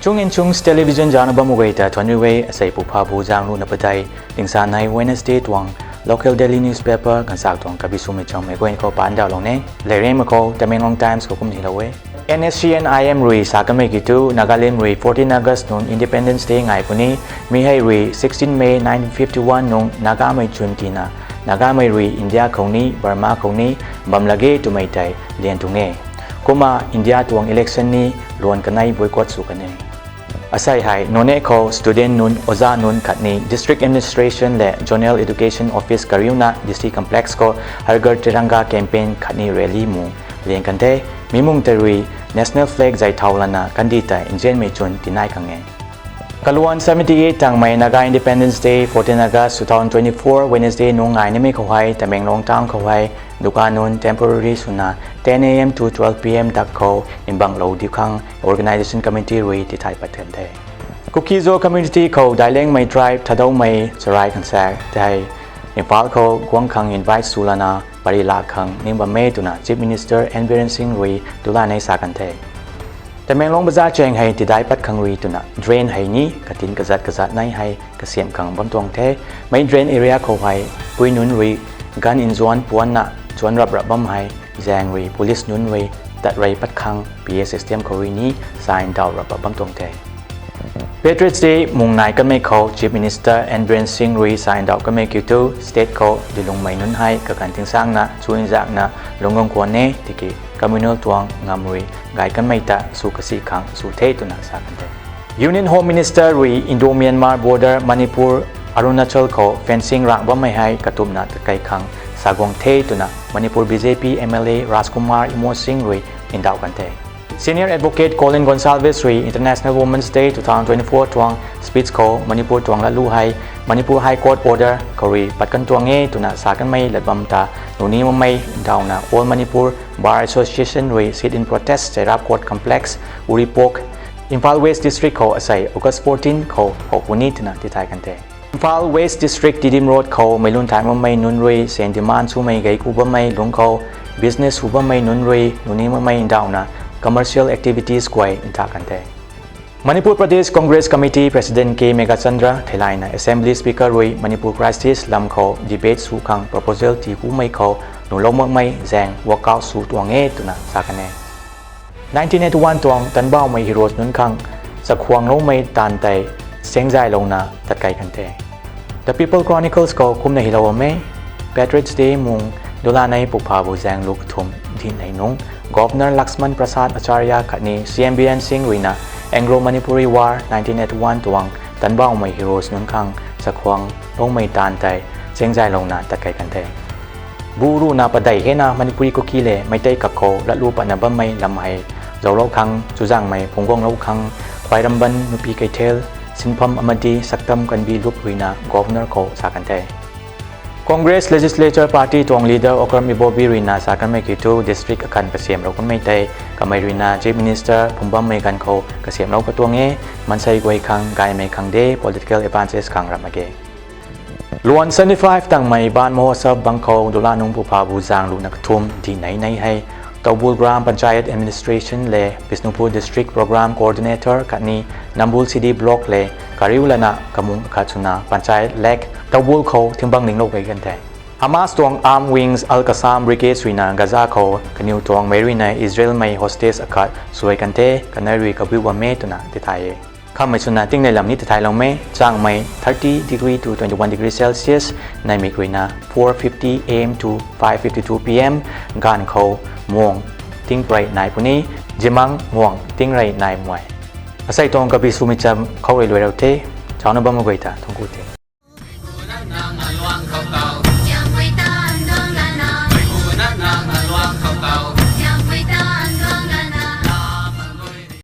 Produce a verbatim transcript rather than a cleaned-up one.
Chung Inchung's Television zaucna bam guay ta thuanc ri e. Asei puphabu zaeng ruhna padeih tingsa nei Wednesday tuang local daily newspaper ganvsaekc tuang kabi swmei cham mei guay khou paan dauhlou ne. Leirengmei khou Tamenglong Times khou kumna hylou e. N S C N I M rui sa kanmei kiu thu Nagaland rui fourteen August nung Independence Day ngai puni. Mi hei rui sixteen May nineteen fifty-one nung Nagamei chwn tina Nagamei rui India khou ni Burma khou ni bam lak ge twmei tei lian tuang e. Kumna India tuang election ni luan kanei boycott sw kan e. Asei hei Noney khou student nunc, oja nunc khatni district administration lev zonal education office kariuna district complex khou Har Ghar Tiranga campaign khatni rally mu lian kan the. Mi mung tei rui national flag zay thau lana kandih tei nzianmei chwn tinai khang e. Kaluan seventy-eight tangmei Naga Independence Day, fourteen August two thousand twenty-four, Wednesday nung ngai nimei khou hei Tamenglong town khou hei dukan nunc temporary swna ten A M to twelve P M dak khou mbangclou diu khang organisation committee rui tithay pat kan the. Kuki-Zo community khou Dailengmei tribe Thadoumei Charai Khansaek tei Imphal khou guang khang invite sw lana pary lak khang ning bam e twna Chief Minister N Biren Singh rui dulanei sa kan the. Tamenglong bazar chaeng hei tidai pat khang rui twna drain hei ni katin kazat kazat nei hei kasiam khang bam tuang the. Mi drain area khou hei pui nunc rui gan nzuan puanna chuan rap rap bam hei zaeng rui police nunc rui tat rey pat khang P A system khou rui ni sa ndauh rap rap bam tuang the. Patriots Day mung nai kanmei khou Chief Minister N Biren Singh rui sa ndauh kanmei kiu thu state khou dilungmei nunc hei kaganv tingsangna chuzaenghna lungc guang khwan e tiki communal tuang ngam rui gay kanmei ta sw kasi khang sw the twna sa kan the. Union Home Minister rui Indo-Myanmar border Manipur, Arunachal khou fencing rang bammei hei katumna tatkei khang sa guang the twna Manipur B J P M L A Rajkumar Imon Singh rui ndauh kan the. Senior Advocate Colin Gonsalves rui International Women's Day two thousand twenty-four tuang speech khou Manipur tuang latlu hei Manipur High Court order khou rui pat kan tuang e twna sa kanmei lat bam ta nuni makmei ndauhna All Manipur Bar Association rui sit-in protest Cheirap Court Complex, Uripok, Imphal West District khou asei August fourteen khou hou puni twna tithay kan the. Imphal West District Tiddim Road khou meic lun thay makmei nunc rui sen demand swmei gei ku bammei lungc khou business sw bammei nunc rui nuni makmei ndauhna commercial activities guay nthak kan the. Manipur Pradesh Congress Committee President K Meghachandra theilayna Assembly Speaker rui Manipur crisis lam khou debate sw khang proposal tii kumei khou nulou makmei zaeng walkout sw tuang e twna sa kan e. Nineteen eighty-one tuang Tanbaumei Heroes nunc khang chakhwangloumei taanv tei sengzaylouna tatkei kan the. The People Chronicles khou kumna hylou bam e, Patriots Day mung dulanei pukphabu zaeng lu kathumh dinhei nung Governor Laxman Prasad Acharya khatni C M Biren Singh ruina Anglo-Manipuri War nineteen eighty-one tuang Tanbaumei Heroes nunc khang chakhwangloumei taanv tei sengzaylouna tatkei kan the. Bu ruhna padeih hena Manipuri Kuki le Meitei kak khou latlu patna bammei lam hei zauclou khang chuzaenghmei phungcguanglou khang Khwairamban Nupi Keithel, Sinpham amadi Saktam Kanbi Lup ruina Governor khou sa kan the. Congress Legislature Party tuang leader Okram Ibobi ruina sa kanmei kiu thu district akhan kasiamhlou kanmei tei kamei ruina Chief Minister phungbammei ganv khou kasiamhlou katuang e, maansei guay khang gaymei khang de political advances khang ram mak ge. Luan seventy-five tangmei Van Mahotsav bang khou dula nung puphabu zaeng luna kathumh dinhei nei hei Toubul Gram Panchayat Administration le Bishnupur District Program Coordinator khatni Nambol C D Block le kariu lana kamung akhat swna Panchayat Lake Toubul khou thingbang linglou kei kan the. Hamas tuang armed wings Al-Qassam Brigade ruina Gaza khou kaniw tuangmei ruina Israelmei hostage akhat suai kan the, kanei rui kabiu bam e twna tithay e. Khamei swna tingnei lam ni tithaylou e, changmei thirty degree to twenty-one degree Celsius, neihmik ruina four fifty A M to five fifty-two P M, gaanv khou muang tingrey nai puni, zimang muang tingrey nai mei. Asei tuang kabi swmei cham khou rui luailou the, chana bammei guay ta thangc ku the.